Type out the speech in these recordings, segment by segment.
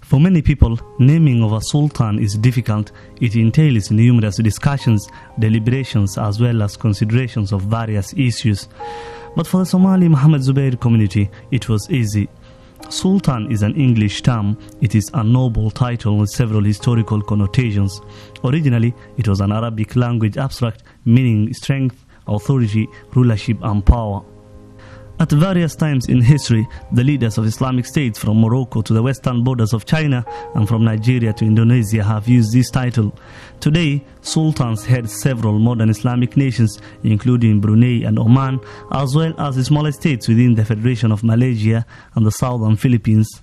For many people, naming of a sultan is difficult. It entails numerous discussions, deliberations, as well as considerations of various issues. But for the Somali Mohammed Zubeir community, it was easy. Sultan is an English term. It is a noble title with several historical connotations. Originally, it was an Arabic language abstract meaning strength, authority, rulership, and power. At various times in history, the leaders of Islamic states from Morocco to the western borders of China and from Nigeria to Indonesia have used this title. Today, sultans head several modern Islamic nations, including Brunei and Oman, as well as the smaller states within the Federation of Malaysia and the southern Philippines.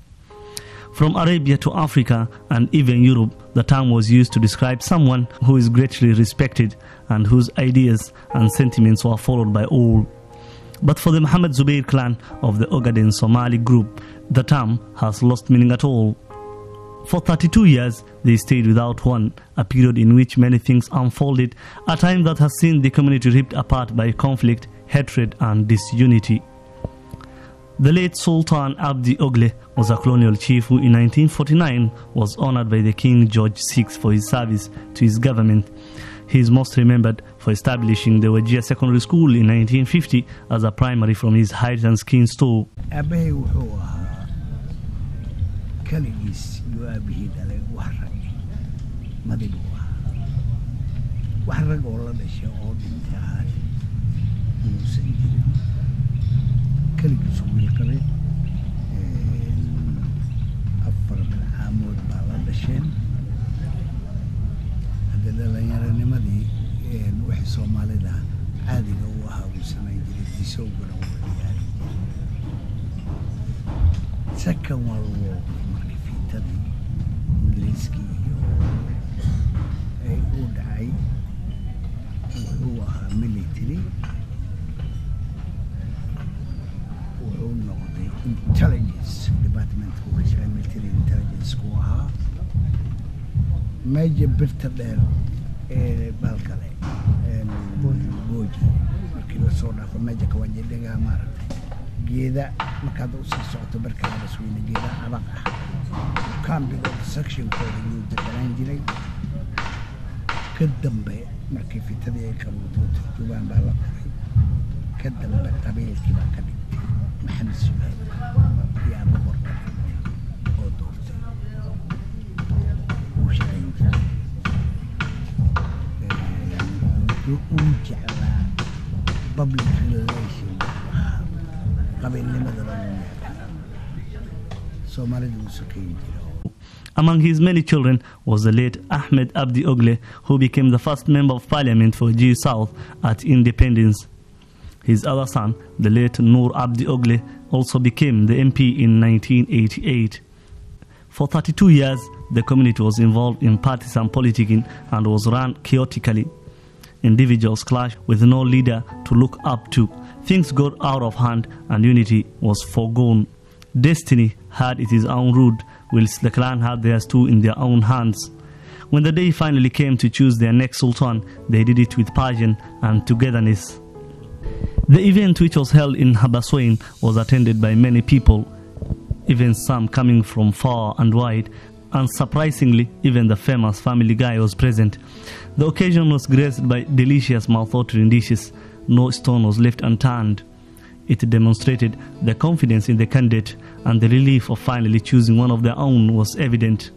From Arabia to Africa and even Europe, the term was used to describe someone who is greatly respected and whose ideas and sentiments were followed by all. But for the Mohammed Zubeir clan of the Ogaden Somali group, the term has lost meaning at all. For 32 years, they stayed without one, a period in which many things unfolded, a time that has seen the community ripped apart by conflict, hatred, and disunity. The late Sultan Abdi Ogle was a colonial chief who in 1949 was honored by the King George VI for his service to his government. He is most remembered for establishing the Wajir Secondary School in 1950 as a primary from his hide and skin store. Aabbahay wuxuu ahaa kaligiis yuu aabbihii dhalay wax rag madi buu ahaa wax rag oo la dhashay oo dhintay ahaate muusan jirin kaligiisu wiil qabay afar bilcaamood baa la dhasheen hadda dhallinyaranimadii wixii Soomaalida caadiga u ahaa buu samayn jiray disowgana wuu ciyaari jiray. Second World War markii fiitadii Ingiriiskii iyo ay u dhacay wuxuu ahaa military, wuxuu noqday intelligence department ku ka shaqeey military intelligence ku ahaa meesha birta dheer ee balkale gooji markii lasoo dhaafo meesha kawanjidhigaa maaragtay geeda markaad u sii socoto barka labasweyne geeda cabaq ah kambigooda sectionkooda yuu deganaan jiray. Ka dambe markii fitadii ay qabowto turjubaan baa la qoray ka dambe qabiilkii baa ka dhigtay Maxamed Subeer yaa boqor ka dhigtay oo doortay wuu shaqayn jiray wuxuu uu jeclaa public relation qabiilnimada lagu necbaa Soomaalida uu sokeyn jiray. Among his many children was the late Ahmed Abdi Ogle, who became the first member of parliament for G South at independence. His other son, the late Noor Abdi Ogle, also became the MP in 1988. For 32 years, the community was involved in partisan politicking and was run chaotically. Individuals clashed with no leader to look up to. Things got out of hand and unity was foregone. Destiny had its own route, whilst the clan had theirs too in their own hands. When the day finally came to choose their next sultan, they did it with passion and togetherness. The event, which was held in Habaswein, was attended by many people, even some coming from far and wide, and surprisingly, even the famous Family Guy was present. The occasion was graced by delicious mouth-watering dishes. No stone was left unturned. It demonstrated the confidence in the candidate, and the relief of finally choosing one of their own was evident.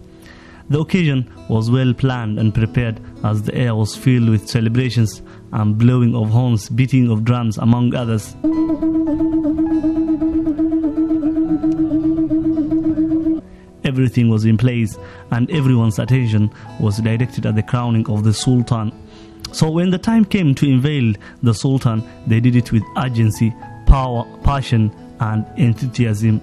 The occasion was well planned and prepared, as the air was filled with celebrations and blowing of horns, beating of drums, among others. Everything was in place and everyone's attention was directed at the crowning of the Sultan. So when the time came to unveil the Sultan, they did it with urgency, power, passion, and enthusiasm.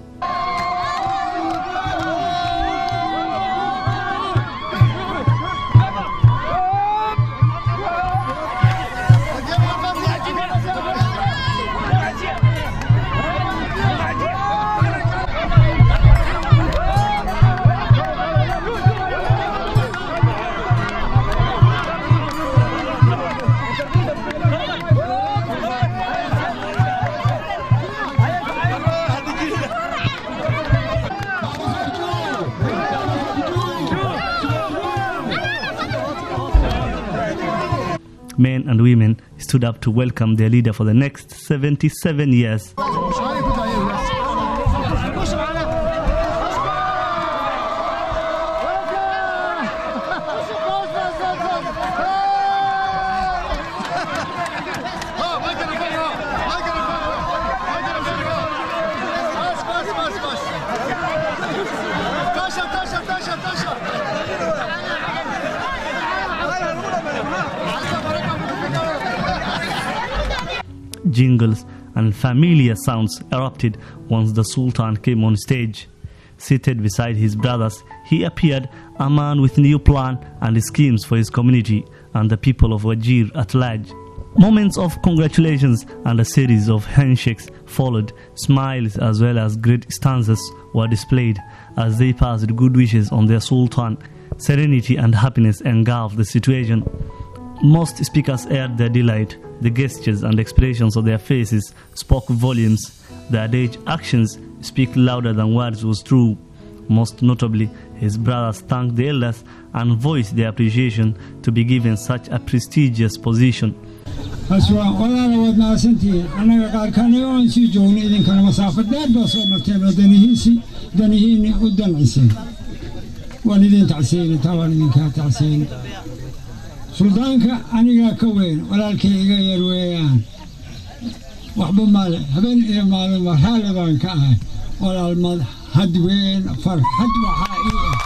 Men and women stood up to welcome their leader for the next 77 years. Jingles and familiar sounds erupted once the Sultan came on stage. Seated beside his brothers, he appeared a man with new plan and schemes for his community and the people of Wajir at large. Moments of congratulations and a series of handshakes followed. Smiles as well as great stanzas were displayed as they passed good wishes on their Sultan. Serenity and happiness engulfed the situation. Most speakers aired their delight. The gestures and expressions of their faces spoke volumes. Their age actions speak louder than words was true. Most notably, his brothers thanked the elders and voiced their appreciation to be given such a prestigious position. Walaala waad mahadsantihiin annaga qaarkaan oon sii joogno idinkana masaafo dheer baa soo marteen oo danihiisi danihiinni u danciseen waan idin tacsiyeyna taa waan idinkaa tacsiyeyna suldaanka anigaa ka weyn walaalkay iga yar weeyaan waxba male habeen iyo maalinba raalli baan ka ahay walaal mahad weyn farxad waxaa ii ah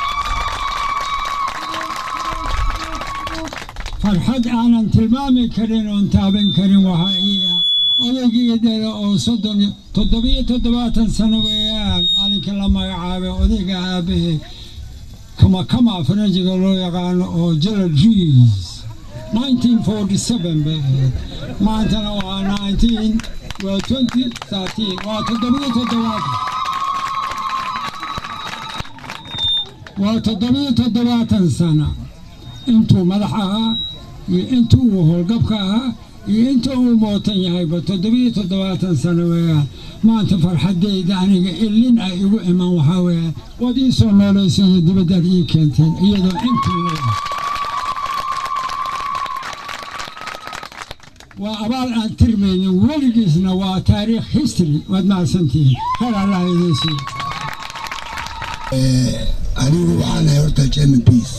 farxad aanan tilmaami karin oon taaban karin waxaa ii ah odaygii dheere oo 77 sano weeyaan maalinkii la magacaabay odayga aabahee kama kama faranjiga loo yaqaano oo Gerald Rees 1947 bay ahayd maantana waa 19 waa 2013 waa 77 waa 77 sano intuu madax ahaa iyo intuu uu howlgabka ahaa iyo inta uu mootan yahayba 77 sano weeyaan maanta farxaddayda aniga ilin ay igu iman waxaa weeyaan waad ii soo noolayseen dibaddaad ii keenteen iyadoo intii leedahay waa abaal aan tirmaynin weligiisna waa taariikh history waad mahadsantihiin khayr allah idiin siiyo. Anigu waxaan ahay horta Chairman Peace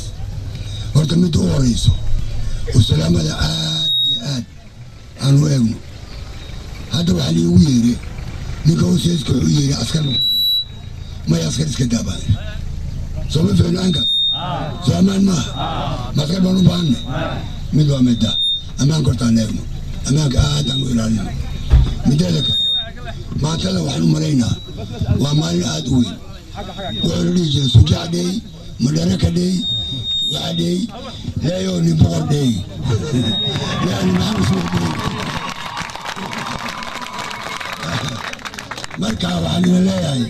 horta midda u horeyso oo salaamada aad iyo aad aan u eegno hadda waxaa liigu yeeray ninka hooseeska wuxuu yeeray askar may askar iska daabaan soo ma ficno ankaas soo ammaan maaha ma askar baan u baahanay mid waa midda ammaanka horta aan eegno ammaanka aad aan u ilaalino mideeda kale maantada waxaan u malaynaa waa maalin aad u weyn wuxuu la dhihi jiray sujaac dheey madaraka dheey waxaa dheey leeyo nin boqor dheey yani Maxamed Suur dheey marka waxaan ina leeyahay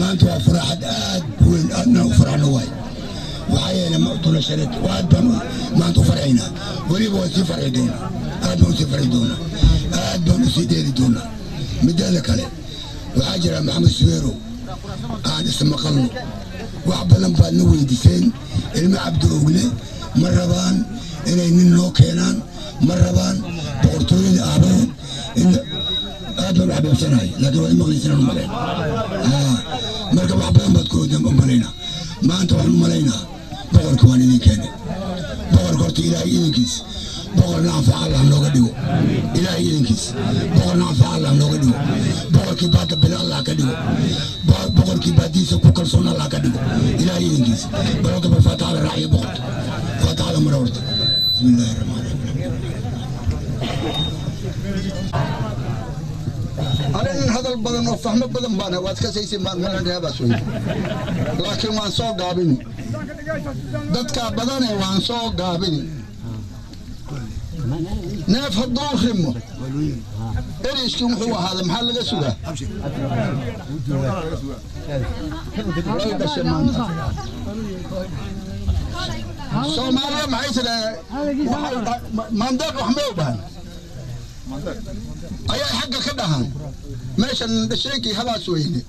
maanta waa farxad aad weyn aadna u farxno waay waxaa yeelay tunashareed aad baan maanta u farxaynaa weliba waan sii farxi doonaa aad baan usii farxi doonaa aad baan usii dheeri doonaa mideeda kale waxaa jira Maxamed Suweerow aan ismaqalno wax badan baad na weydiiseen ilmo Cabdi Ogle ma rabaan inay nin noo keenaan ma rabaan boqortooyada aabahood in aad baan u xabeebsanahay laakiin waa imaqlaysanaan u malayn marka wax badan baad ku u malaynaa maanta waxaan u malaynaa boqorka waan idin keenay boqorka horta ilaahay idinkiis boqorna anfaca Allah nooga dhigo ilaahay idinkiis boqorna anfaca Allah nooga dhigo boqorkii baadda bila Allah ka dhigo boqorkii baadiisa ku kalsoon Allah ka dhigo ilaahay idinkiis balota bal faataxada raaciya boqorka faataxada mara horta bismillaahi raxmaani raxiim. Aniga hadal badan oo fahmo badan baan waad ka saysin baan meelan reebaas weyn laakiin waan soo gaabin dadka badane waan soo gaabin neef hadduu rimo ereyskii wuxuu ahaada maxaa laga sugaa way dhashay maanta Soomaaliya maxay tidhaa maandeeq wax may u dhahan ayaa xagga ka dhahan meeshan dhasheenkii habaas weyne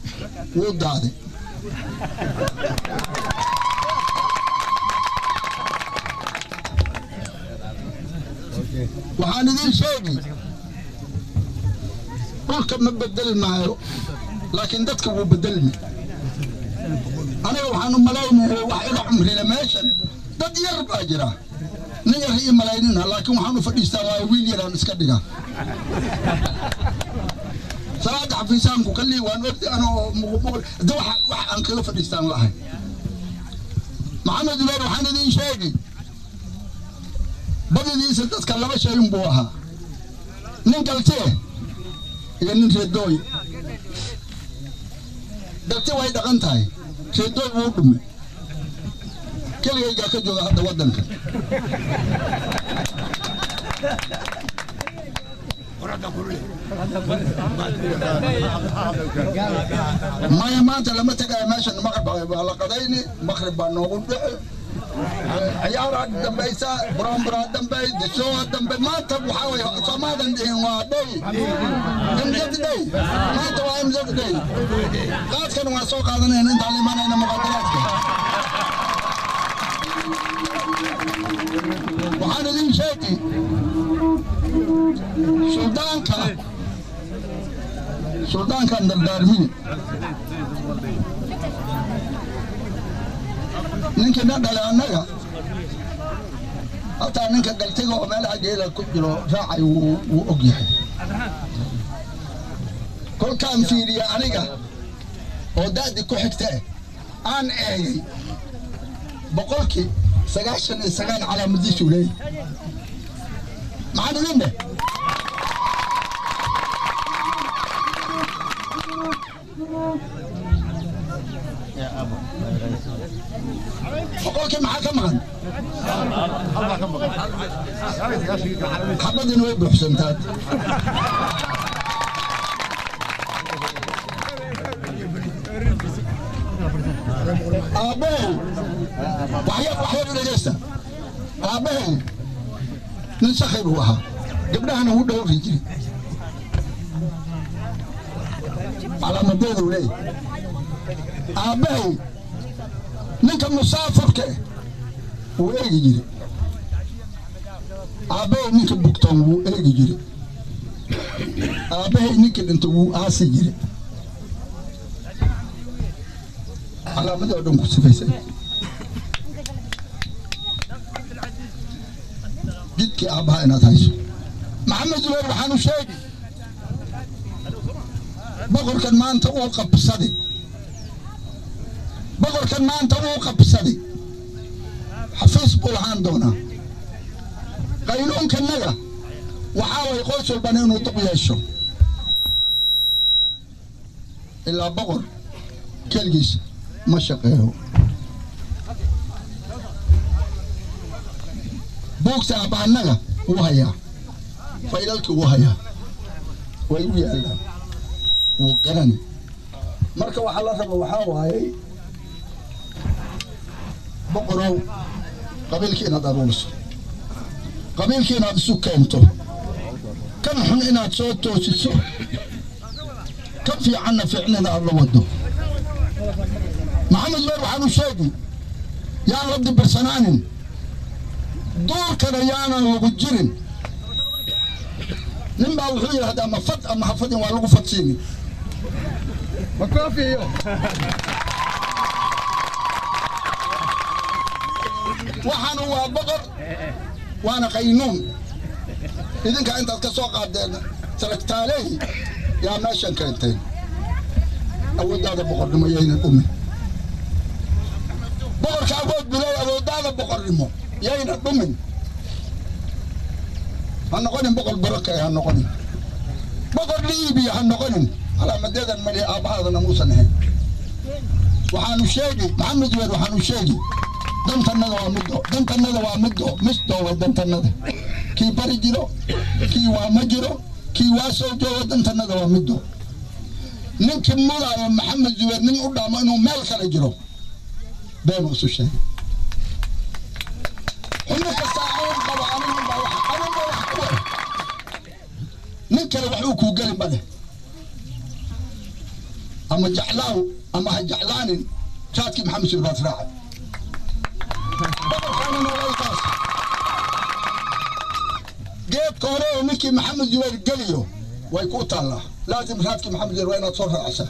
wuu daaday waxaan Waxaan idiin sheegi, dhulka ma bedelmaayo, laakiin dadka wuu bedelmi. Aniga waxaan u malaynaya wax iga cumrina meeshan dad yar baa jira, nin yar ii malaynina, laakiin waxaan u fadhiistaa waayo wiil yaraan iska dhiga. Salaada xafiisaanku kalii waan ordi anoo de wax aan kaga fadhiistaan lahay. Maxamed Zubeer, waxaan idiin sheegi, badidiisa dadka laba shay unbuu ahaa: nin galtee iyo nin reedooy. Galte way dhaqan tahay, reedooy wuu dhume. Keligaygaa ka jooga hadda waddanka. Maya, maanta lama tagayo meeshan. Maqrib baa la qadayni, maqrib baa noogu dhici, ciyaaraa dambaysa, buraanburaa dambey, disooa dambe. Maanta waxaa waye, soomaadan dhihin waa day imsad day, maanta waa imsad day. Qaadkan waa soo qaadanayna intaan imanayna muqadaraadka. Waxaan idin sheegi, suldaanka, suldaankan dardaarmini, ninkii na dhalay annaga, hataa ninka galtiga oo meelaha geela ku jiro raacay wuu og yahay. Kolkaan fiiriya aniga oo da'di ku xigtee aan eegay, 99% calaamadiisuu leeyahy. Maxaan idin dheh? Boqolkii maxaa ka maqan? Xabadiina way buuxsantaad. Aabbahay, waxyar waxyar dhegeysta, aabbahay nin sakhi buu ahaa, gabdhahana wuu dhowri jiray, calaamadeedu leeyahy. Aabbahay ninka musaafurka wuu eegi jiray. Aabbahay ninka bugtoon wuu eegi jiray. Aabbahay ninka dhinto wuu aasi jiray. Calaamadii oo dhan ku sifaysay jidkii aabbaha inaad hayso. Maxamed Zubeer, waxaanu sheegi, boqorkan maanta uu qabsaday, boqorkan maanta uu qabsaday, xafiis buu lahaan doonaa. Qaynuunkanaga waxaa way qoys walbana inuu duq yeesho, ilaa boqor keligiis ma shaqeeyo. Buugta aabbaanaga wuu hayaa, faylalkii wuu hayaa, way u yaallaan, wuu garani. Marka waxaa la raba waxaa waayey, boqorow, qabiilkii inaad aruuriso, qabiilkii inaad isu keento, kan xun inaad soo toosiso, kan fiicanna fiicnida aad la wado. Maxamed Zubeer, waxaanu sheegi, yaan la dibirsanaanin, duurkana yaanan lagu jirin. Nin baa wuxuu yidhahdaa ama fad ama hafadin waa lagu fadsiini. Waxaanu waa boqor waana qaynuun. Idinka intaad ka soo qaadeen saragtaaley yaa meeshan keenteen. Awooddaada boqornimo yaynan dhumin. Boqorka awood bilay, awooddaada boqornimo yayna dhumin. Ha noqonin boqor baraka, ha noqonin boqor liibiya, ha noqonin. Calaamadeedan mali aabbahaadana muusan ahayn. Waxaanu sheegi, Maxamed Zubeer, waxaanu sheegi, dantannada waa middo, dantannada waa middo misdo way dantannada. Kii bari jiro, kii waa ma jiro, kii waa soo joogo, dantannada waa middo. Ninkii mudaayo Maxamed Zubeer nin u dhaamo inuu meel kale jiro beenu isu sheegay. Xubno kastaa cawn qabo, anigunbaa wax, anunbaa wax ku leh, nin kale wax uu kuu geli ma leh. Ama jeclaaw ama ha jeclaanin, jaadkii Maxamed Zubeer baad raacay. Boqorkaana noolaytaas Geedka hore oo ninkii Maxamed Zubayr geliyo way ku taallaa. Laazim raadkii Maxamed Zubayr waa inaad soo raacsaa.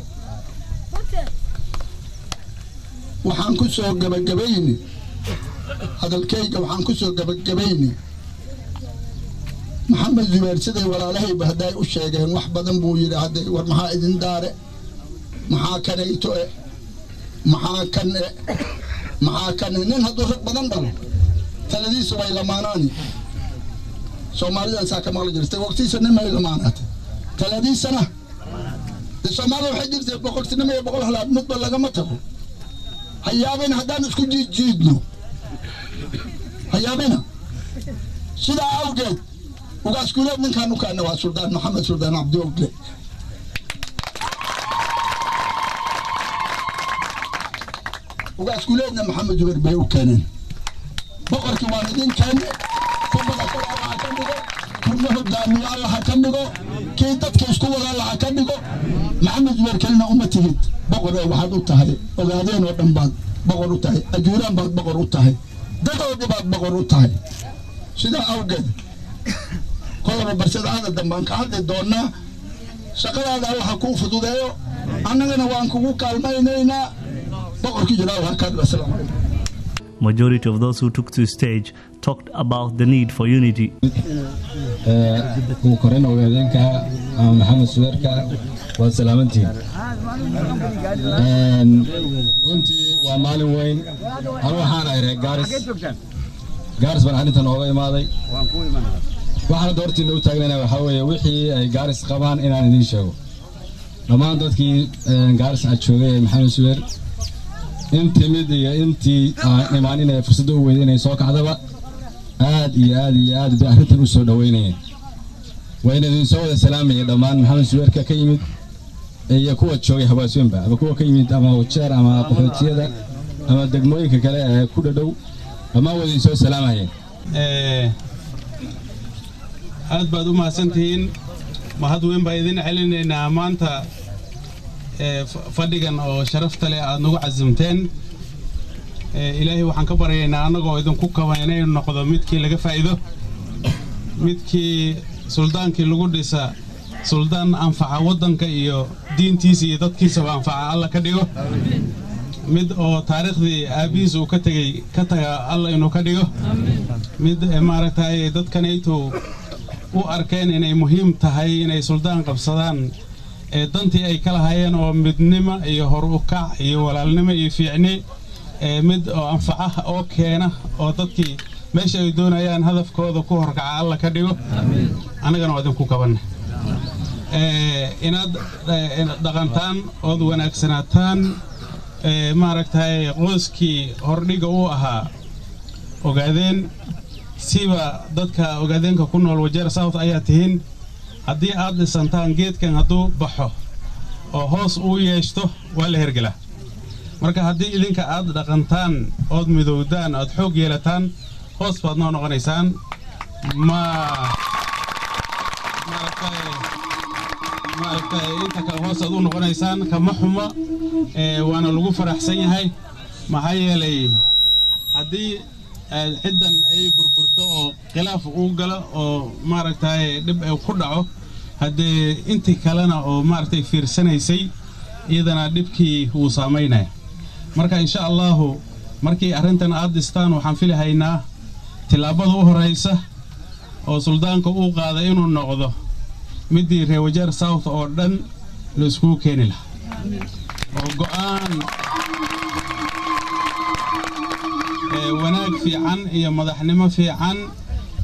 Waxaan ku soo gabagabayni hadalkayga, waxaan ku soo gabagabayni Maxamed Zubayr siday walaalahayba hadday u sheegeen, wax badan buu yidhi. Hadday war maxaa idin daare, maxaa kanayto e, maxaa kan e, maxaa kan e. Nin hadduu rag badan dhalo, taladiisa way lamaanaani. Soomaalidan saa ka maqli jirtay, waqtiisa nin may lamaanaatay taladiisana. De Soomaalida waxay jirtay boqortinimo iyo 100 halaad midba lagama tago. Hayaabina haddaan isku jiidjiidno, hayaabina. Sidaa awgeed ugaaskuuleed ninkaan u kaana waa Suldaan Maxamed Suldaan Cabdi Ogle. Ugaaskuuleedna Maxamed Zubayr bay u keeneen. Boqorkii waan idin keenne. Kubada kor Allaha ka dhigo, kuna hogaamiyo Allaha ka dhigo, kii dadka isku wada Allaha ka dhigo. Maxamed Zubayr kelina uma tihid boqor ee waxaad u tahay Ogaadeen oo dhan baad boqor u tahay, Ajuuraan baad boqor u tahay, dadoodii baad boqor u tahay. Sidaa awgeed kolaba barsadaada dambaan ka hadli doonnaa. Shaqadaada Allaha kuu fududeeyo, annagana waan kugu kaalmaynaynaa. Boqorkii jira Allaha ka dhigo. Asalaamu calaykum. Majority of those who took to stage talked about the need for unity. Uu korin Ogaadeenka ama Maxamed Suweerka, waad salaamantihiin. Runtii waa maalin weyn. Anu waxaan ahay reer Gaaris. Gaaris baan arrintan ooga imaaday. Waxaan hadda hortiina u taagnana waxaa weeye wixii ay Gaaris qabaan inaan idiin sheego. Dhammaan dadkii Gaaris aad joogay ee Maxamed Suweer in timid iyo intii aan imaan inay fursadda u weyday inay soo kacdaba, aad iyo aad iyo aad bay arrintan u soo dhoweynayeen. Wayna idin soo wada salaamaya dhammaan Maxamed Suweerka ka yimid iyo kuwa joogay Hawaasweynba, ama kuwa ka yimid ama Wajeer ama qaxootiyada ama degmooyinka kale ee ku dhadhow, dhammaan waa idin soo salaamayeen. Aad baad u mahadsantihiin. Mahad weyn baa idin celinaynaa maanta fadhigan oo sharafta leh aad nagu casimteen. Ilaahay waxaan ka baryaynaa annagoo idinku kaba inay noqdo midkii laga faa'iido, midkii suldaankii lagu dhisa, suldaan anfaca waddanka iyo diintiisa iyo dadkiisaba anfaca Alla ka dhigo, mid oo taariikhdii aabbihiis uu ka tegey ka taga Alla inuu ka dhigo, mid maaragtay dadkanaytu u arkeen inay muhiim tahay inay suldaan qabsadaan ee dantii ay ka lahaayeen oo midnimo iyo hor u kac iyo walaalnimo iyo fiicni, ee mid oo anfaca oo keena oo dadkii meesha ay doonayaan hadafkooda ku horkaca Alla ka dhigo. Annagana waa idinku kabanna inaad dhaqantaan ood wanaagsanaataan. Maaragtay qoyskii hordhiga u ahaa Ogaadeen, siba dadka Ogaadeenka ku nool Wajeer South ayaa tihiin. Haddii aad dhisantaan, geedkan hadduu baxo oo hoos uu yeeshto waa la hergelaa. Marka haddii idinka aad dhaqantaan ood midowdaan ood xoog yeelataan, hoos baad noo noqonaysaan. Ma maaragtay inta kale hoos aad u noqonaysaan kama xuma, waana lagu faraxsan yahay. Maxaa yeelay haddii ciddan ay burburto oo khilaaf uu galo oo maaragtay dhib ay ku dhaco, haddee intii kalena oo maaragtay fiirsanaysay iyadana dhibkii wuu saamaynaya. Marka insha Allahu markii arrintan aad dhistaan, waxaan filahaynaa tillaabada u horraysa oo suldaanka uu qaaday inuu noqdo middii reer Wajeer South oo dhan la iskugu keeni lahaa oo go'aan wanaag fiican iyo madaxnimo fiican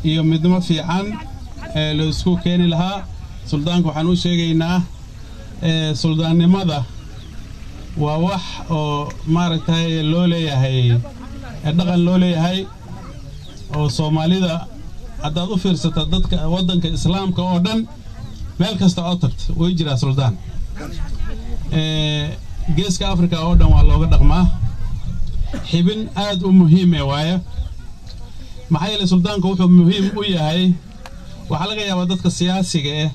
iyo midnimo fiican ee la isku keeni lahaa. Suldaanka waxaan u sheegaynaa, suldaannimada waa wax oo maaragtay loo leeyahay, dhaqan loo leeyahay oo Soomaalida haddaad u fiirsata dadka waddanka islaamka oo dhan meel kasta oo tagta way jiraa suldaan. Geeska Afrika oo dhan waa looga dhaqmaa, xibin aad u muhiime waaye. Maxaa yeelay suldaanku wuxuu muhiim u yahay, waxaa laga yaabaa dadka siyaasiga ah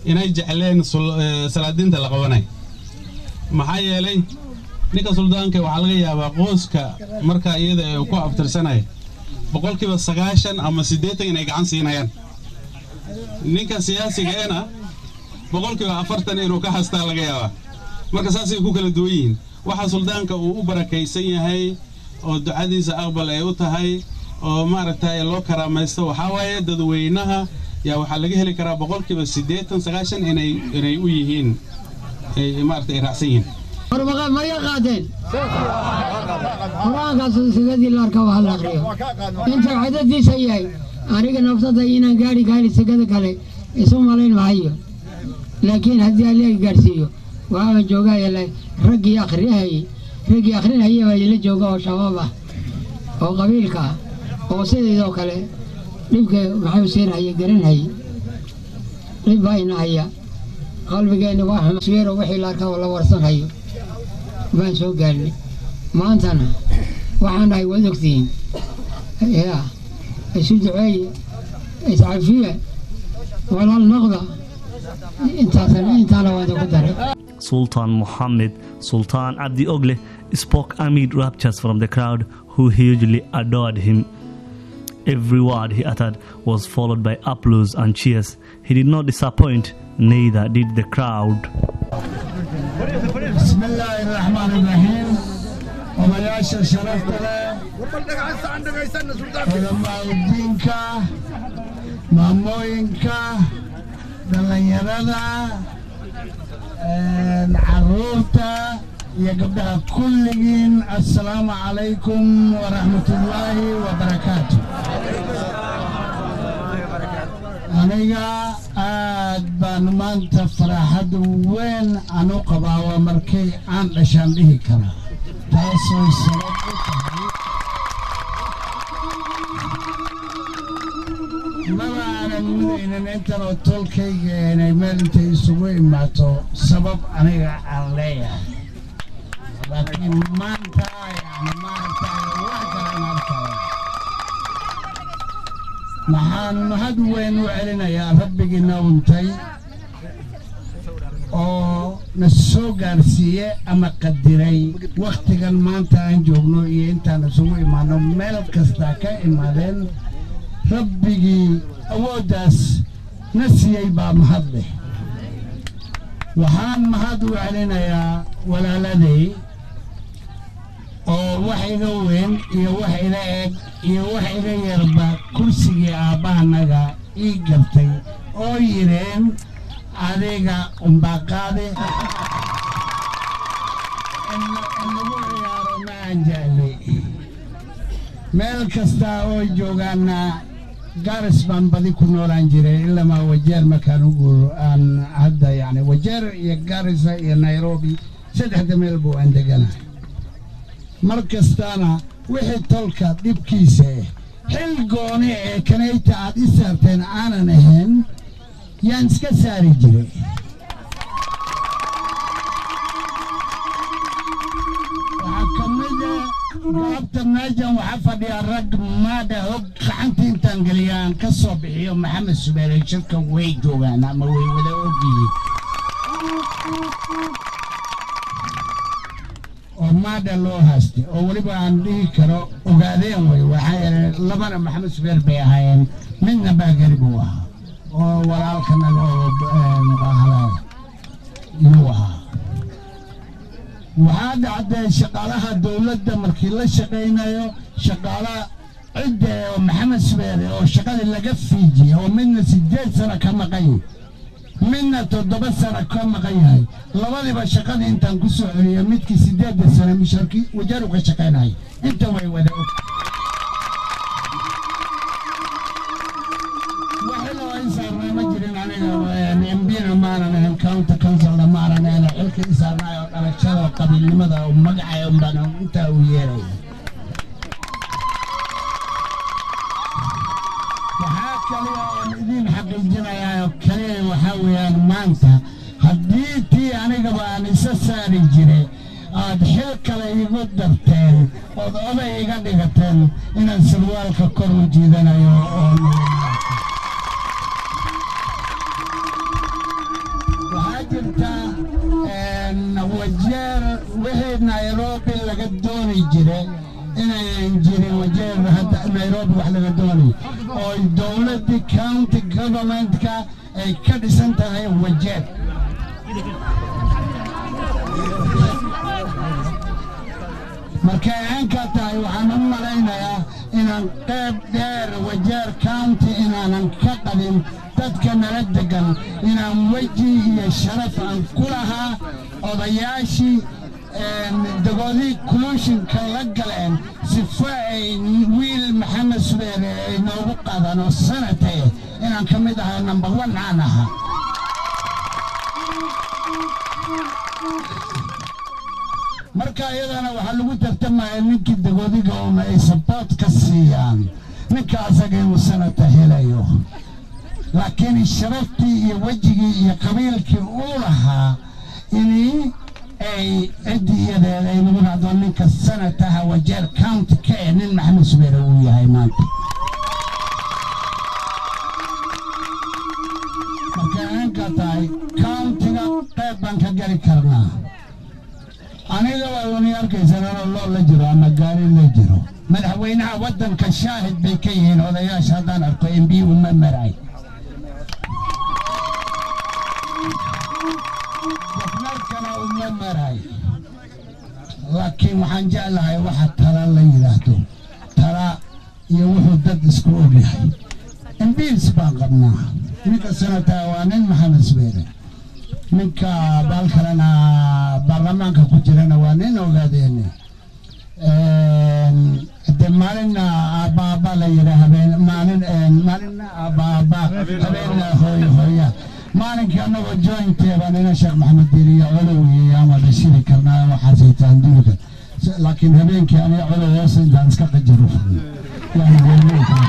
inay jecleen salaadiinta la qabanay. Maxaa yeelay ninka suldaanka waxaa laga yaabaa qoyska marka iyada ay ku abtirsanay 90% ama 80 inay gacan siinayaan. Ninka siyaasiga ena 40% inuu ka hastaa laga yaabaa. Marka saasay ku kala duwan yihiin. Waxa suldaanka uu u barakaysan yahay oo ducadiisa aqbal ay u tahay oo maaragtay loo karaamaysto waxaa waaye dadweynaha yaa waxaa laga heli karaa 80% 90% inay u yihiin ay maaragtay ay raacsan yihiin. Marya qaateen qur-aankaas sigadii la arka waa la aqriyo inta cadadiisa yahay. Aniga naftada inaan gaari karin sigada kale isu malayn maayo, laakiin haddii Alle gaarsiiyo waxaan joogaa raggii akhriyahayey, raggii akhrinahayay baa ila jooga oo shabaab ah oo qabiilka ah oo sideedoo kale dhibka maxay siinhaya garanhayay. Dhib baa ina haya, qalbigeenna waa xumasweero wixii la arkaa oo la warsanhayo baan soo gaarnay. Maantana waxaan nahay waad ogtihiin. Yaa isu duceeye, iscafiya, walaal noqda. Intaasna intaana waan ku daray. Sultan Mohammed Sultan Abdi Ogle spoke amid raptures from the crowd who hugely adored him. Every word he uttered was followed by applause and cheers. He did not disappoint, neither did the crowd. بسم الله الرحمن الرحيم. Odayaasha sharafta leh, culamaauddiinka, maamooyinka, dhallinyarada, caruurta iyo gabdhaha, kulligiin assalaamu calaykum waraxmatullaahi wabarakaatu. Aniga aad baan maanta farxad weyn aan u qabaa, waa markay aan dhashaan dhihi karaa, taasoo sabab u tahay maba aanan mudaynin intan oo tolkayga inay meel intay isugu imaato sabab aniga aan leeyahay, laakiin maanta yani maaragtay wax kalaan arkaya. Maxaan mahad weyn u celinayaa rabbigiina untay oo na soo gaarsiiye ama qadiray wakhtigan maanta aan joogno iyo intaan isugu imaano meel kasta ka imaadeen. Rabbigii awooddaas na siiyey baa mahad leh. Waxaan mahad u celinayaa walaaladay oo wax iga weyn iyo wax ila eg iyo wax iga yarba kursigii aabbahanaga ii gartay oo yidheen adiga unbaa qaade. In lagu ciyaaro ma aan jecli. Meel kasta oo joogaana Gaaris baan badi ku noolaan jiray ilamaa Wajeer markaan u guuro aan hadda yacni Wajeer iyo Gaarisa iyo Nairobi saddexda meel buu aan deganahay. Mar kastana wixii tolka dhibkiisa eh xil gooni ee kanayta aad i saarteen aanan ahayn yaan iska saari jiray. Waxaa ka mid ah goobta meeshan waxaa fadhiya rag maadha hog gacanta intaan geliya aan ka soo bixiyo Maxamed Subeere. Shirka way joogaan ama way wada ogyihiin oo maadha loo haystay oo weliba aan dhihi karo ogaadeen way. Waxaa yeelay labana Maxamed Subeer bay ahaayeen, midna baagari buu ahaa oo walaalkanaga oo muqaahalaada yuu ahaa. Waxaa dhacday shaqaalaha dowladda markii la shaqaynayo shaqaalaha cidda oo Maxamed Subeere oo shaqadii laga fiijiyey oo midna 8 sano ka maqan yahay, midna 7 sano ka maqan yahay, labadiiba shaqadii intaan ku soo celiyey midkii 8-da sano musharkii Wajaru ka shaqaynayay. Inta way wada og waxina waa in saarnaa ma jirin. Aniga MP-na maanan ahayn, county councilna maanan ahayn. Xilka i saarnaay oo dhalashada oo qabiilnimada oo magacay unbaan intaa u yeeraya. Waxaa kaliya oon idiin xaqiijinayaa oo kaliya waxaa weeyaan maanta haddii tii anigaba aan isa saari jiray aad xil kale igu darteen ood oday iga dhigateen inaan sarwaalka kor u jiidanayo oo waxaa jirta Wajeer wixii Nairobi laga dooni jiray Inayan jirin Wajeer hadda Nairobi wax laga doonayo oo dowladdii county governmentka ay ka dhisan tahay Wajeer. Markay caynkaa tahay, waxaan u malaynayaa inaan qayb dheer Wajeer County inaanan ka qabin dadka nala degan, inaan weji iyo sharaf aan ku lahaa. Odayaashii Dagoodii collusionka la galeen sifo ay wiil Maxamed Subeere ay noogu qaadaan oo sanatee inaan ka mid ahaa, number one aan ahaa. Marka iyadana waxaa lagu tartamaya ninkii Dagoodiga una ay support ka siiyaan ninka asaga inuu sanata helayo, laakiin sharaftii iyo wejigii iyo qabiilkii uu lahaa ini ay ciddii iyadeeda ay nagu dhacdo ninka sanataha Wajeer County ka ee nin Maxamed Subeere uu yahay maanta. Markay aynka tahay, countiga qayb baan ka geli karnaa. Aniga waa wani arkaysan anoo loo la jiro ama gaari la jiro. Madaxweynaha waddanka shaahid bay ka yihiin odayaasha. Haddaan arko MP uma maray, gafnarkana uma maray, laakiin waxaan jeclahay waxa tala la yidhaahdo, tala iyo wuxuu dad isku ogyahay. MPs baan qabnaa. Ninka senator waa nin Maxamed Subeere, ninka baal kalena baarlamaanka ku jirana waa nin Ogaadeene. De maalinna aabba aabba la yidhaa, habeen maalin, maalinna aabba aabba, habeenna hooyo hooya. Maalinkii annagoo joint baan ina Sheekh Maxamed Diiriyo Colow iyo aan wada shiri karnaa, waxaasay taanduuri kar, laakiin habeenkii aniga Colow hoos intaan iska qajaro fadno yani weelmay kala.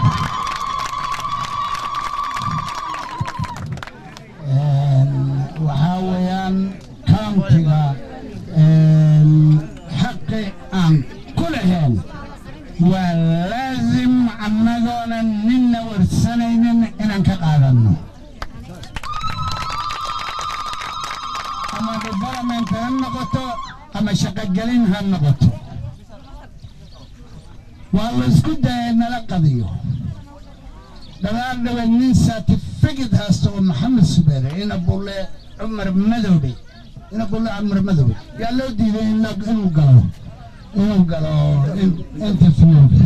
Waxaa weeyaan countiga xaqi aan ku lahayn waa laazim annagoonan ninna warsanaynin inaan ka qaadanno, ama development ha noqoto ama shaqogelin ha noqoto. Waa la isku dayay nala qadiyo dadaal dhaweed nin certificate haysto oo Maxamed Subeere, ina Bulle Cumar Madoobe, ina Bulle Cumar Madoobe yaa loo diiday inuu galo interviewga.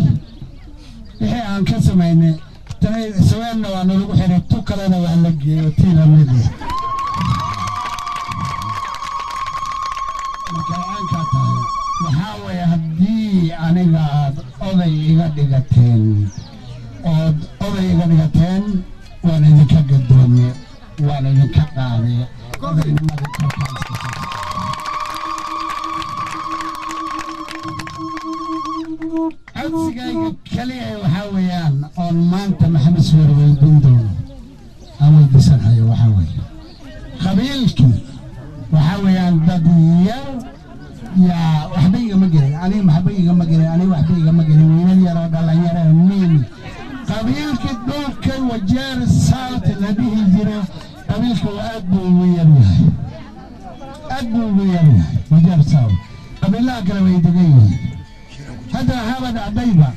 Wixii aan ka samaynay tanay saweenna waa nalagu xiray, tu kalena waa la geeyo tii lamid ah. Markay caynkaa tahay, waxaa weeye haddii aniga aad oday iga dhigateen ood oday iga dhigateen, waan idinka gadoome, waan idinka qaaday odaynimadii korkaan iska saartay. Codsigayga keliya waxaa weeyaan oon maanta Maxamed Suweer weydiin doono, aan weydiisanhayo, waxaa weeye qabiilkii waxaa weeyaan dad yar yaa waxba igama gelin aniga, waxba igama gelin aniga, waxba igama gelin. Wiilal yaroo dhalinyaro miimi qabiilkii dhulka Wajeer South la dhihi jira, qabiilka aad buu ugu yar yahay, aad buu ugu yar yahay Wajeer South. Qabiilaha kale way degan yihiin. Hadda waxaaba dhacdayba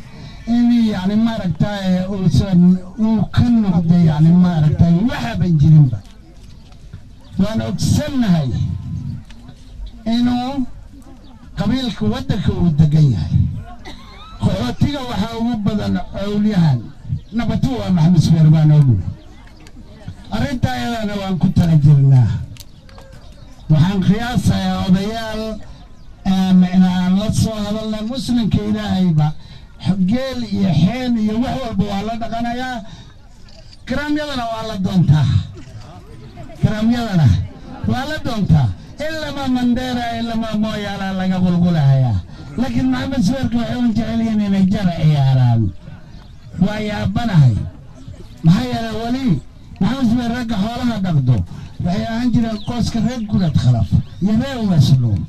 in yani maaragtay uusan uu ka noqday yani maaragtay waxaban jirinba. Waan ogsannahay inuu qabiilka waddanka uu degan yahay. Qaxootiga waxaa ugu badan cowlyahan nabatu waa Maxamed Subeer baan ognahay. Arrintaa iyadana waan ku tala jirnaa. Waxaan qiyaasayaa odayaal aan la soo hadalnay. Muslimka ilaahayba geel iyo xeen iyo wax walba waa la dhaqanayaa, karaamyadana waa la doontaa, karaamyadana waa la doontaa. Ilama Mandheera, ilama Mooyaala laga qulqulahayaa, laakiin Maxamed Suweerka waxay un jecel yihiin inay jara ciyaaraan. Waa yaabanahay, maxaa yeelay weli Maxamed Suweer ragga xoolaha dhaqdo waxay ahaan jireen qoyska reer Gurad Khalaf iyo reer Wesluun.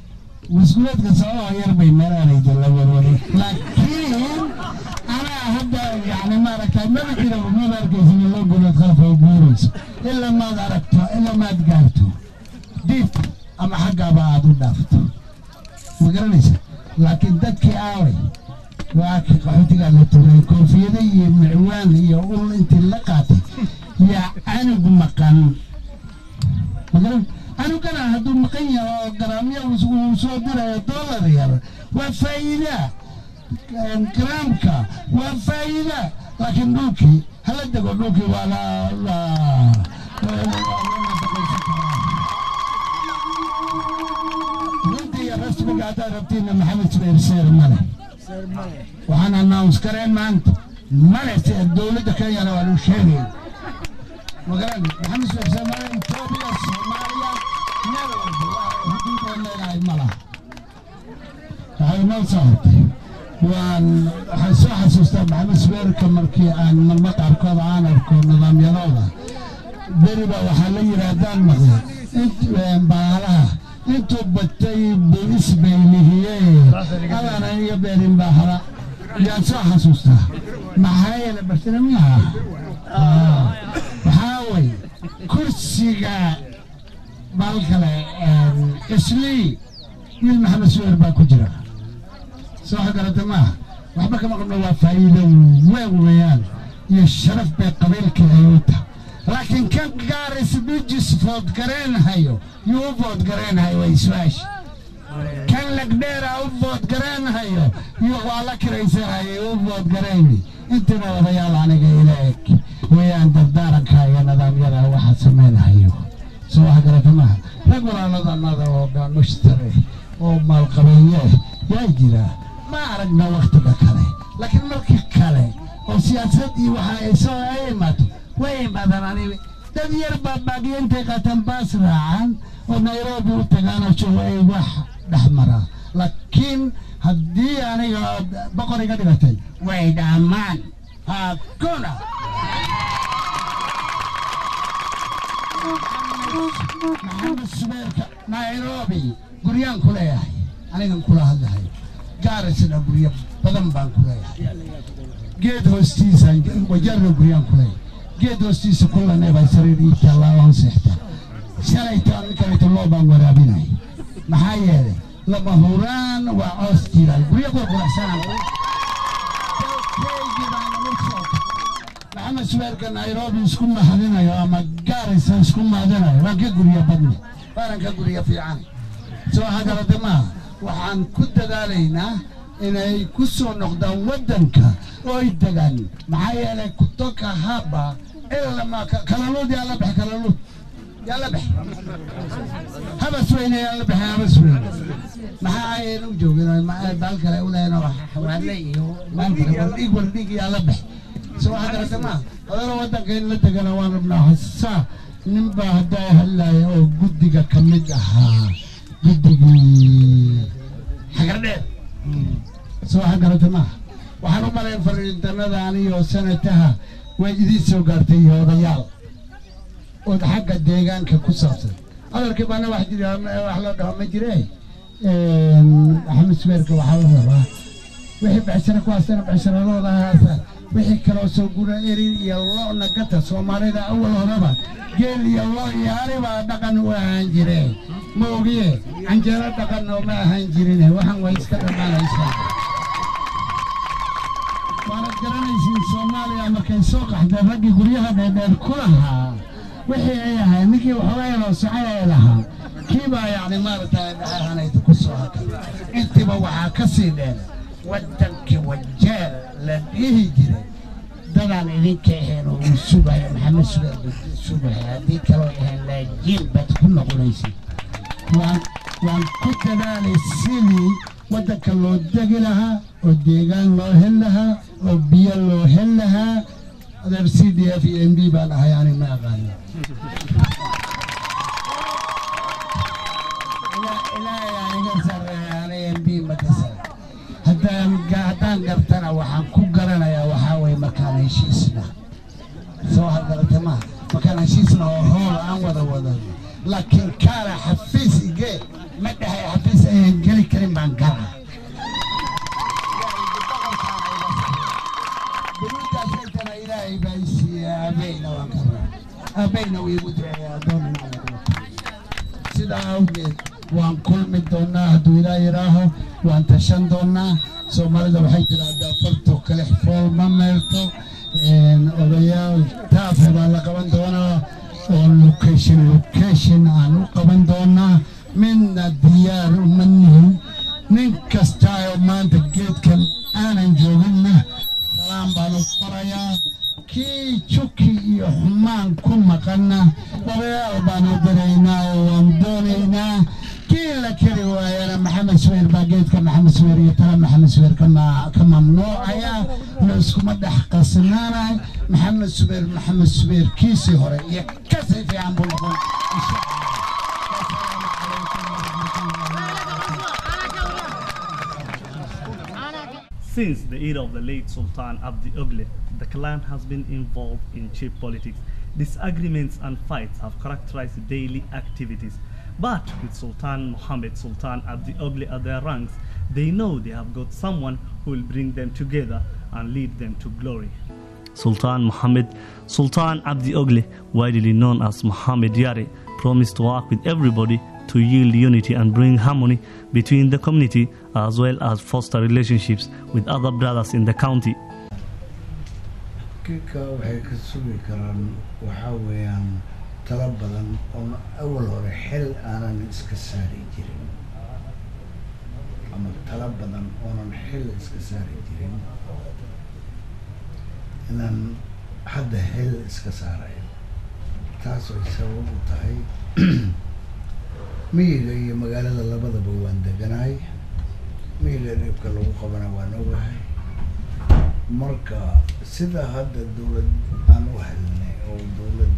Wasguleedka sababaa yar bay meelaanayda la warwaray, laakiin anaa hadda yani maaragtay maba jira, maba arkaysa loo Gurad Khalaf oo guurayso ilaa maad aragto, ilaa maad gaarto diib ama xaggaaba aad u dhaafto, ma garanaysa? Laakiin dadkii aaway Waa kii qaxootigaa la tuuray, koofiyada iyo micwaan iyo ul intii la qaatay yaa canug maqan. Magaran canugana hadduu maqan yahay oo garaamya uu soo dirayo dollar yar waa faa'iida, garaamka waa faa'iida, laakiin dhulkii hala dego, dhulkii waa la nafaqaysan karaa. Runtii iyo rasmiga haddaad rabtiinna, Maxamed Subeer seer male. Waxaan announce gareen maanta male, dowladda Kenyana waa luu sheegay. Magaran Maxamed Subeer seer male, Etoobiya, Soomaaliya, meel walba waa xuduud leenahay ma laha. Waxay noo soo hortay, waan waxaan soo xasuustaa Maxamed Subeerka markii aan marmo qaarkood aan arko nidaamyadooda beriba waxaa la yidhaahdaan maqlay baalaha intuu batay buu isbaylihiyey adana iga beerin baa hala yaan soo xasuustaa. Maxaa yeele bartira miyaha waxaa way kursiga bal kale Islii wiil Maxamed Suweer baa ku jira. Soo garata maaha, waxba kama qabno, waa faa'iido weyn weeyaan iyo sharaf bay qabiilka ay u tahay. Laakiin kan Gaaris Dhujis vote gareenhayo, yuu u vote gareenhayo way su-aasha. Kan Lagdheera u vote gareenhayo yuu waa la kiraysanayay u vote garayni. Intina odayaal aniga ila eg weeyaan dardaaranka iyo nidaamyada waxaa sameynhayo. Soo wax garata maaha, rag walaaladannada oo mushtare oo maalqabeeye yaa jira, ma aragna waktiga kale, laakiin marka kale oo siyaasad iyo waxa ay soo ay imaato way imaadaan. Ani dad yar baa baagiyo intay qaataan baas raacaan oo Nairobi u tagaan oo joogo ay wax dhex maraa, laakiin haddii aniga boqor iga dhigatay way dhammaan hakuna. Maxamed Subeerka Nairobi guryaan ku leeyahay, anigan kula hadlahayo. Gaarisna guryo badan baan ku leeyahay, geed hoostiisa Wajarna guryaan ku leeyahay, geed hoostiisa kullanee baa sariir ii taallaa oon seexta. Shalayto ninkanayto loo baan waraabinay, maxaa yeelay lama huraan waa coos jiiraan guryo qurquraxsanaan dalkaygii baan ugu soo. Maxamed Subeerka Nairobi isku mahadinayo ama Gaarisa isku mahadinayo, waan ka guryo badna, waanan ka guryo fiican. Soo hagarade maaha, waxaan ku dadaalaynaa inay ku soo noqdaan waddanka ooy degaan, maxaa yeelay kutoka haba ilama kalaluud yaa la bax, kalaluud yaa la bax, Habas Weyne yaa la baxay, Habas Weyne maxaa ayan u joogin baal kale u lehayn oo xawaale iyo baal kale Wardhiig, Wardhiig yaa la bax. Soo hagarade maaha, adana waddanka in la degana waan rabnaa. Hasaa nin baa haddaa hadlaya oo guddiga ka mid ahaa guddigii Xagardheer. Soo hagarata maaha, waxaan u malayn fariintanada aniyo sanataha way idiin soo gaartay iyo odayaal ood xagga deegaanka ku saabsan. Hadalkii baana wax jira wax loo dhaho ma jire. Maxamed Subeerka waxaa la rabaa wixii becsharo ku haystana becsharadooda haastaan, wixii kaloo soo gura erin iyo lo'na gata. Soomaalida awal horeba geel iyo lo iyo ari baa dhaqan u ahaan jire, ma ogiye canjeero dhaqan nooma ahaan jirine. Waxaan way iska dhammaanaysaa, waanad garanaysiin. Soomaaliya markay soo qaxday raggii guryaha dheerdheer ku lahaa wixii ay ahayd ninkii waxoogaa yaroo socay ay lahaa kiibaa yacni maaragtay dhaxahanayda ku soo hakay. Intiiba waxaa ka sii dheer waddankii Wajeer la dhihi jiray dadaan idinka ahayn oo uu sugayo Maxamed Subeer buu sugaya, haddii kaloo ahayn laajiin baad ku noqonaysid. Waan ku dadaalay sidii waddanka loo degi lahaa oo deegaan loo hel lahaa oo biyo loo hel lahaa. Adeer, CDF iyo MP baan ahay, ani ma aqaano. Ilaahay aa iga sarreeya, ani MP ma kasara. Haddaan gartana waxaan ku garanayaa waxaa weeye markaan heshiisna. Soo hagarata maaha, markaan heshiisna oo hool aan wada wadano, laakiin kaala xafiis igee ma dhahay, xafiis ayaan geli karin baan galaa. Buruuddaasaytana Ilaahay baa i siiyey, aabayna waan ka rabaa, aabayna wuu igu duceeyay addoon inaan noqdo. Sidaa awgeed Waan kulmi doonaa hadduu Ilaah yidhaaho, waan tashan doonaa. Soomaalida waxay tidhaahdaa, "Farto kalex fool ma meerto." Odayaal taafe baa la qaban doonaa oo location location aan u qaban doonaa. Midna diyaar uma nihin. Nin kasta oo maanta geedkan aanan jooginna salaan baan u farayaa. Kii juki iyo xumaan ku maqanna odayaal baan u diraynaa oo waan doonaynaa. Kii la keri waayana, Maxamed Suweyr baa geedka Maxamed Suweyr iyo tala Maxamed Suweyr ka mamnuucaya. La iskuma dhex qasnaanay. Maxamed Suweyr, Maxamed Suweyr kiisii hore iyo kasii fiican buu noqon, insha Allah. Since the era of the late Sultan Abdi Ogle, the clan has been involved in cheap politics. Disagreements and fights have characterized daily activities. But with Sultan Mohammed Sultan Abdi Ogle at their ranks, they know they have got someone who will bring them together and lead them to glory. Sultan Mohammed Sultan Abdi Ogle, widely known as Mohammed Yare, promised to work with everybody to yield unity and bring harmony between the community, as well as foster relationships with other brothers in the county. Kika waxay ka sugi karaan waxaa weeyaan talo badan oon awal hore xil aanan iska saari jirin, ama talo badan oonan xil iska saari jirin inaan hadda xil iska saarayo, taas ay sabab u tahay miyiga iyo magaalada labadaba waan deganahay. Miyiga dhibka lagu qabana waan ogahay. Marka sida hadda dowlad aan u helnay oo dowlad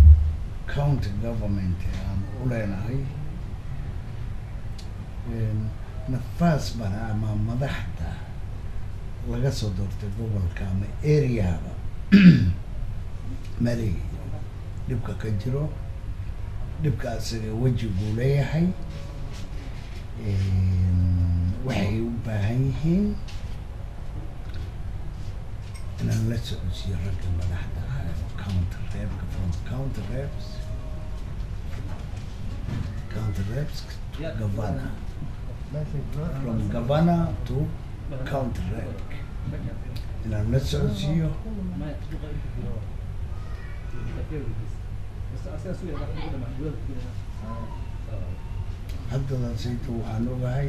county government aan u leenahay, nafaas bana ama madaxda laga soo doortay gobolka ama areahaba maleeyi dhibka ka jiro. Dhibka asaga weji buu leeyahay, waxay u baahan yihiin inaan la socodsiiyo ragga madaxda ah oo county repka, from county reps to governor, from governor to county rep, inaan la socodsiiyo. Haddadan sayta waxaan ogahay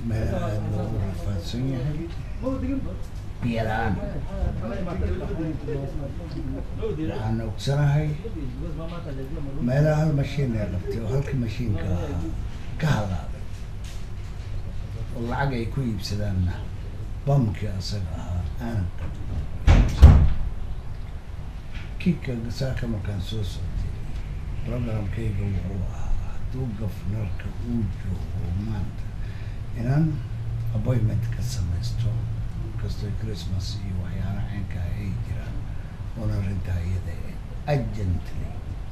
meel aada loogu rafaadsan yahay biyo la-aan. Waxaan ogsanahay meelaha hal mashiin ay qabtay oo halkii mashiinka ahaa ka halaabay oo lacag ay ku iibsadaanna bamkii asaga ahaa aanan qabin. Kika saaka markaan soo socday, programkayga wuxuu ahaa hadduu governorka uu joogo maanta inaan appointment ka samaysto, kastoo Christmas iyo waxyaalaha caynka ay jiraan, oona arrintaa iyada urgently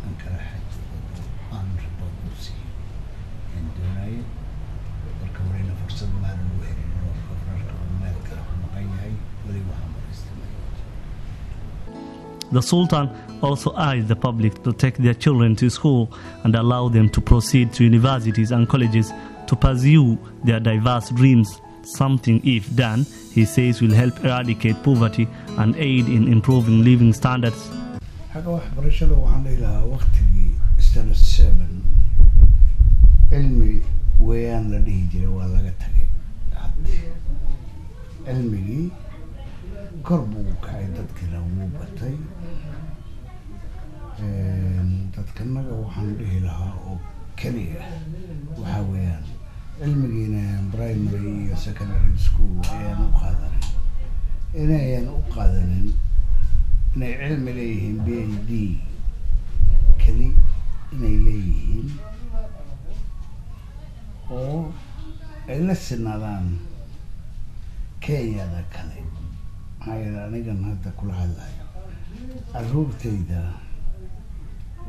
aan kala xajoodo, aan report u siiyo aan doonayo. Marka horeyna fursad maanan u helin oo governorka uu meel kale ku maqan yahay. Weli waxaan fariistay. The Sultan also urged the public to take their children to school and allow them to proceed to universities and colleges to pursue their diverse dreams. Something, if done, he says, will help eradicate poverty and aid in improving living standards. Xagga waxbarashada waxaan dhihi lahaa, waktigii standard 7 cilmi weeyaan la dhihi jiray waa laga tagay. Hadda cilmigii kor buu u kacay, dadkiina wuu batay. Dadkanaga waxaan dhihi lahaa oo keliya waxaa weeyaan cilmigiina primary iyo secondary school ayaan u qaadanin, inayan u qaadanin inay cilmi leeyihiin PhD keli inay leeyihiin, oo ay la sinaadaan Kenyada kale. Maxaa yeele, anigan hadda kula hadlayo, caruurtayda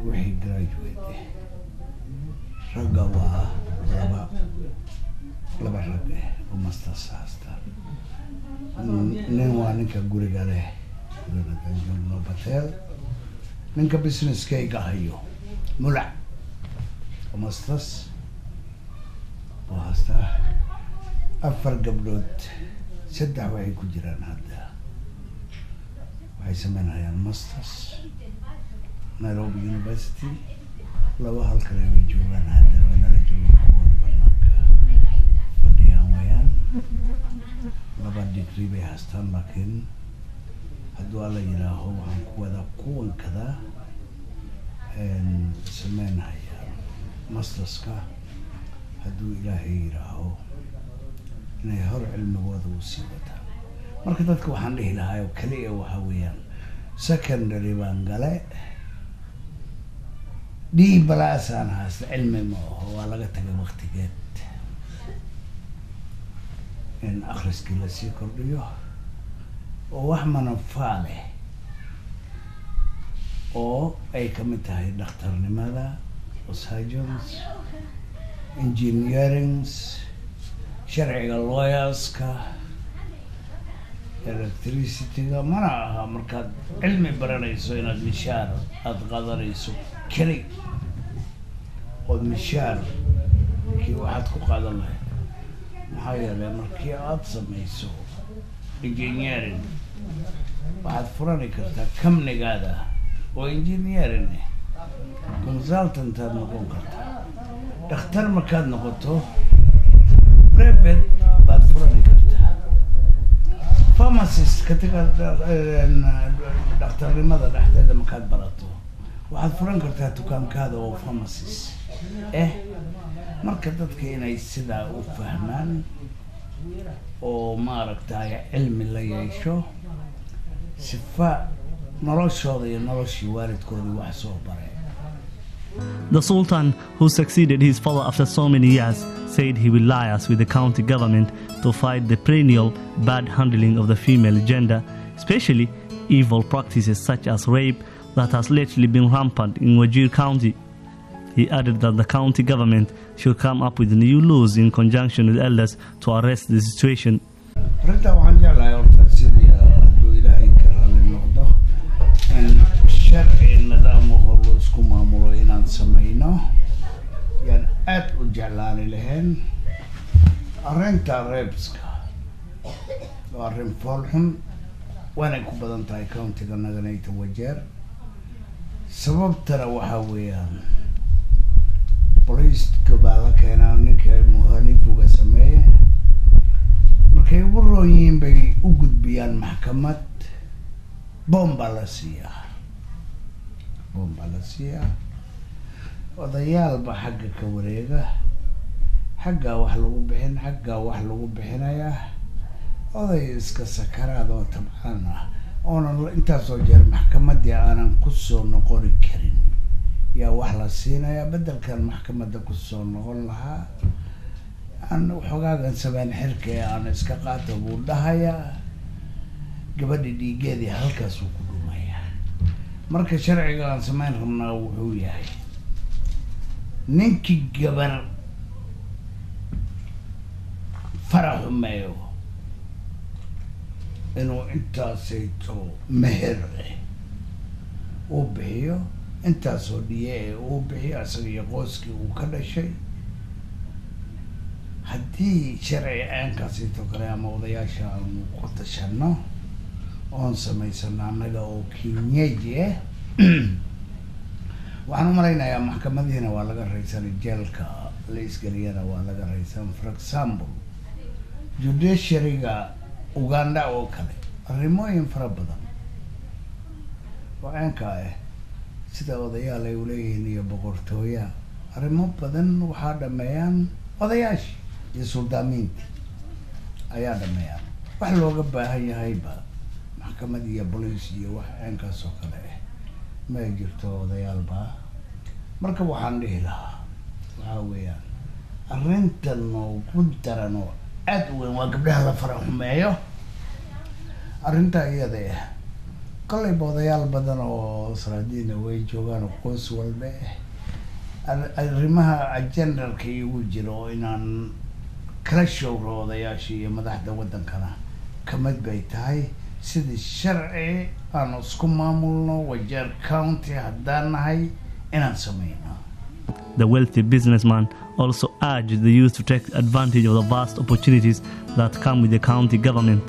wixii graduate eh ragga waa laba rag eh oo masters haysta. Nin waa ninka guriga leh, joogno Batel, ninka businesskayga hayo, Mulac, oo masters. Buu haystaa afar gabdhood. Saddex waxay ku jiraan hadda, waxay sameynayaan masters Nairobi University. Laba halkan ay joogaan hadda, waa nala joogaan, kuwan banaanka fadhiyaan wayaan. Laba degree bay haystaan, laakiin hadduu Alla yidhaaho waxaan ku wadaa kuwan kada sameynhaya masterska, hadduu Ilaahay yidhaaho, inay hor cilmigooda u sii wataan. Marka dadka waxaan dhihi lahaa oo keliya waxaa weeyaan, secondary baan gale, D plus aan haysta, cilmi ma aho. Waa laga tagay waktigeed. In akhriskii lasii kordhiyo oo wax manafaa leh oo ay kamid tahay dhakhtarnimada, surgeons, engineerings, sharciga, lawyerska, electricity-ga. Mana aha markaad cilmi baranayso inaad mishaar aada qadanayso keli ood mishaar kii waxaad ku qaadan lahayd. Maxaa yeelay, markii aada samayso engineering, waxaad furani kartaa companygaada oo engineering eh, consultant aad noqon kartaa. Dhakhtar markaad noqoto, private baad furani kartaa. Pharmacist katiga dhakhtarnimada dhexdeeda markaad barato, waxaad furan kartaa dukaankaada oo pharmacist eh. Marka dadka inay sidaa u fahmaan oo maaragtay cilmi la yeesho, sifa noloshooda iyo noloshii waalidkoodii wax soo baray. The Sultan, who succeeded his father after so many years, said he will liaise with the county government to fight the perennial bad handling of the female gender, especially evil practices such as rape that has lately been rampant in Wajir County. He added that the county government should come up with new laws in conjunction with elders to arrest the situation. Arrintaa waxaan jeclahay horta, sidii hadduu Ilaahay ka raalli noqdo, in sharci nidaam hor loo isku maamulo inaan samayno yaan aada u jeclaani lahayn. Arrinta rapeska waa arrin fool xun, waanay ku badan tahay countiga naganayta Wajeer. Sababtana waxaa weeyaan, booliiska baa la keenaa ninka muhalifuga sameeye. Markay ugu roon yihiin bay u gudbiyaan maxkamad, bond baa la siiyaa, bond baa la siiyaa. Odayaalba xagga ka wareega, xaggaa wax lagu bixin, xaggaa wax lagu bixinayaa. Oday iska sakaraad oo tabcaan ah oonan intaasoo jeer maxkamaddii aanan kusoo noqoni karin yaa wax la siinayaa, beddelkan maxkamadda kusoo noqon lahaa. Aan waxoogaagan sabeen xirka ee aan iska qaato buu dhahayaa, gabadhi dhiigeedii halkaasuu ku dhumayaa. Marka sharciga aan samayn rabnaa wuxuu yahay, ninkii gabar fara xumeeyo inuu intaasayto meher eh uu bixiyo, intaasoo dhiye ee uu bixiyo, isaga iyo qoyskii uu ka dhashay. Haddii sharci aankaasito kale ama odayaasha aanu ku tashano oon samaysano annaga oo kienyeji ah, waxaan u malaynayaa maxkamadihiina waa laga raysanay, jeelka la isgeliyana waa laga raysan. For example, judiciaryga Uganda oo kale, arrimooyin fara badan oo ceenka ah, sida odayaal ay uleeyihiin iyo boqortooya, arrimo badan waxaa dhameeyaan odayaashii iyo suldaamiintii ayaa dhameeyaan. Wax looga baahan yahayba maxkamad iyo boliis iyo wax ceenkaas oo kale ah ma jirto, odayaalba. Marka waxaan dhihi lahaa waxaa weeyaan, arrinta noogu daran oo aada u weyn waa gabdhaha la fara xumeeyo. Arrinta iyada ah kollayba odayaal badan oo saraadiina way joogaan oo qoys walba ah. Arrimaha agendarka igu jiro oo inaan kala showro odayaasha iyo madaxda waddankana kamid bay tahay, sidii sharci aan isku maamulno Wajeer County haddaan nahay inaan sameyno. The wealthy businessman also urged the youth to take advantage of the vast opportunities that come with the county government.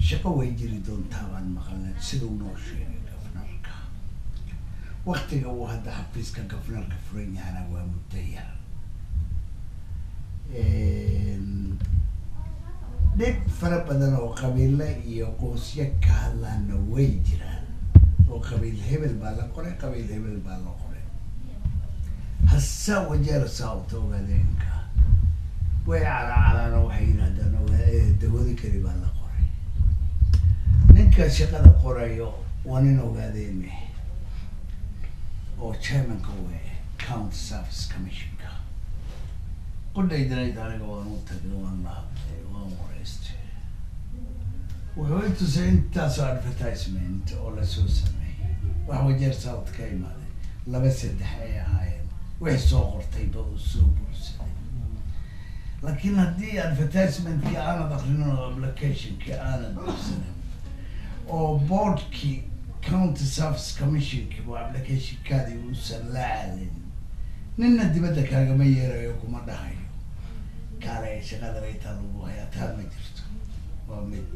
Shaqo way jiri doontaa baan maqalnay siduu noo sheegay governorka. Waktiga uu hadda xafiiska governorka furan yahana waa muddo yar. Dhib fara badan oo qabiile iyo qoysyo ka hadlaana way jiraan, oo qabiil hebel baa la qoray, qabiil hebel baa la qoray. Hasa Wajeer South Ogaadeenka way calaacalaan oo waxay yidhahdaan Dagoodi Kari baa la qoray. Ninka shaqada qorayo waa nin Ogaadeene oo chairmanka we County Service Commissionka. Qudhaydanayd aniga waan u tagay, waan la hadlay, waan wareystay. Wuxuu i tusay intaasoo advertisement oo lasoo sameeyey. Wax Wajeer South ka imaaday laba saddex ay ahaayeen, wixii soo qortayba uu soo buursaday. Laakiin haddii advertisementkii aanad akrinin oo applicationkii aanad buursanin oo boardkii County Service Commissionkii oo applicationkaadii uusan la aadin, nina dibadda kaagama yeerayo, kuma dhahayo kaale shaqada raytaa lagu hayaa. Taa ma jirto. Waa mid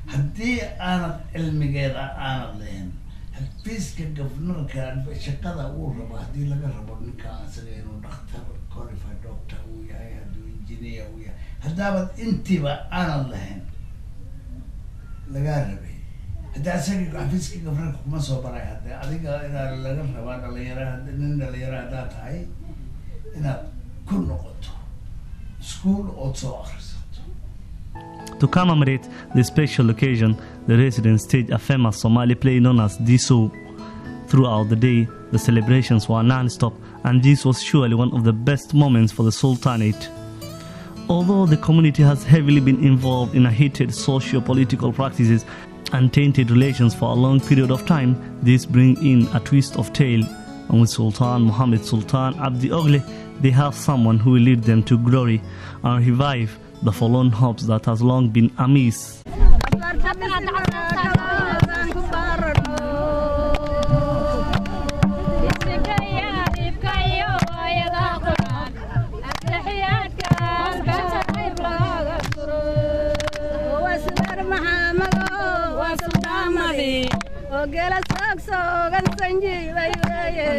haddii aanad cilmigeeda aanad lahayn xafiiska governorka shaqada uu rabo, haddii laga rabo ninka asaga inuu dhakhtar, qualified doctor uu yahay, hadduu engineer uu yahay, haddaabad intiiba aanad lahayn lagaa rabay, hadda asaga xafiiska governorka kuma soo baray. Hadde adiga inaa laga rabaa dhalinyaro, nin dhalinyaro haddaad tahay, inaad ku noqoto school ood soo akhrisato. To commemorate the special occasion, the residents staged a famous Somali play known as Diso. Throughout the day, the celebrations were non-stop, and this was surely one of the best moments for the Sultanate. Although the community has heavily been involved in a heated socio-political practices and tainted relations for a long period of time, this bring in a twist of tale. And with Sultan Mohammed Sultan Abdi Ogle, they have someone who will lead them to glory and revive the forlorn hopes that has long been amiss. Ogela soogsan sanjiibay weeye.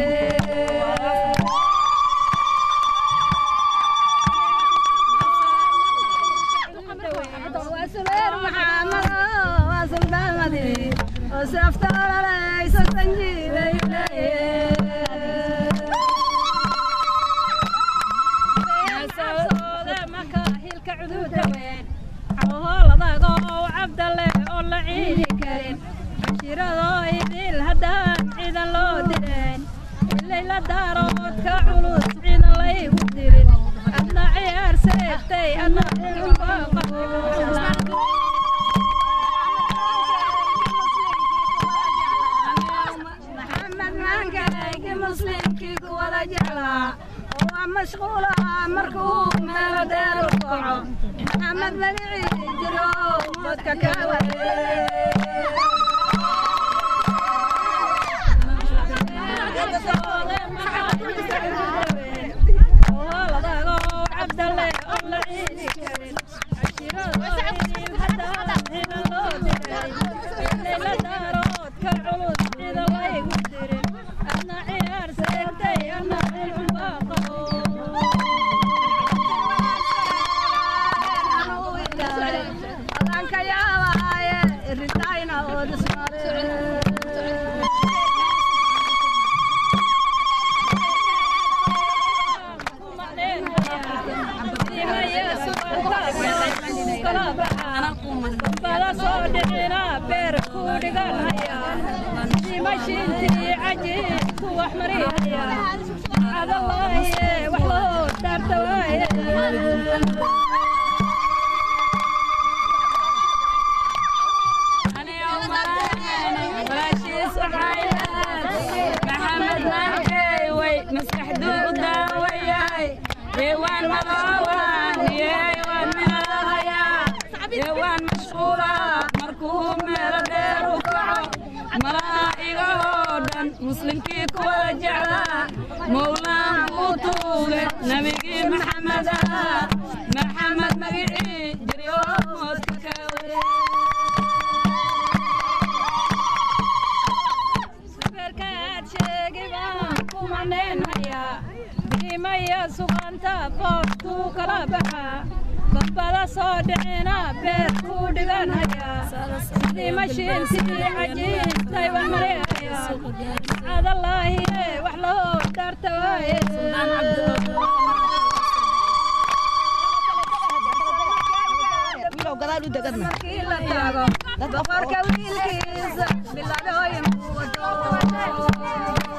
Waa Subeer Maxamado, waa suldaamadi oo seefta ololayso sanjiibay weeye. Hilka cududa weyn cawhooladago Cabdalle oo la ciidi karin, cashiradoo idil haddaan ciidan loo dirin, ilayla daaroodka culus ciidan laygu dirin, adna ciyaar seegtay adna cilunbaa qabo. Maxamed maankaygi muslimkii ku wada jeclaa waa mashquula markuu meelo dheer u kaco. Maxamed magicii jiro dadka ka waree. Adanka yaabaaye ritayna oo dhismare. Maxamed maankay maskaxduu u daawayahay, eewaan malaawaan yeewaan meelahayaa, eewaan mashquula markuu meelo dheer u kaco. Malaha igahoo dhan muslimkii kuwada jeclaa mowla. Nabigii Maxamed ah, Maxamed magicii jiryo moodka ka ware. Safarkaad sheegi baan ku macnaynhayaa, biimaya suqaanta boodkuu kala baxaa, bambada soo dhicina beer kuu dhiganhayaa, sidii mashiintii cajiintay wax mareehayaa, macadallaahiye wax loo dhaarta waaye. Markii la tago boqorka wiilkiisa biladooyin ku wato.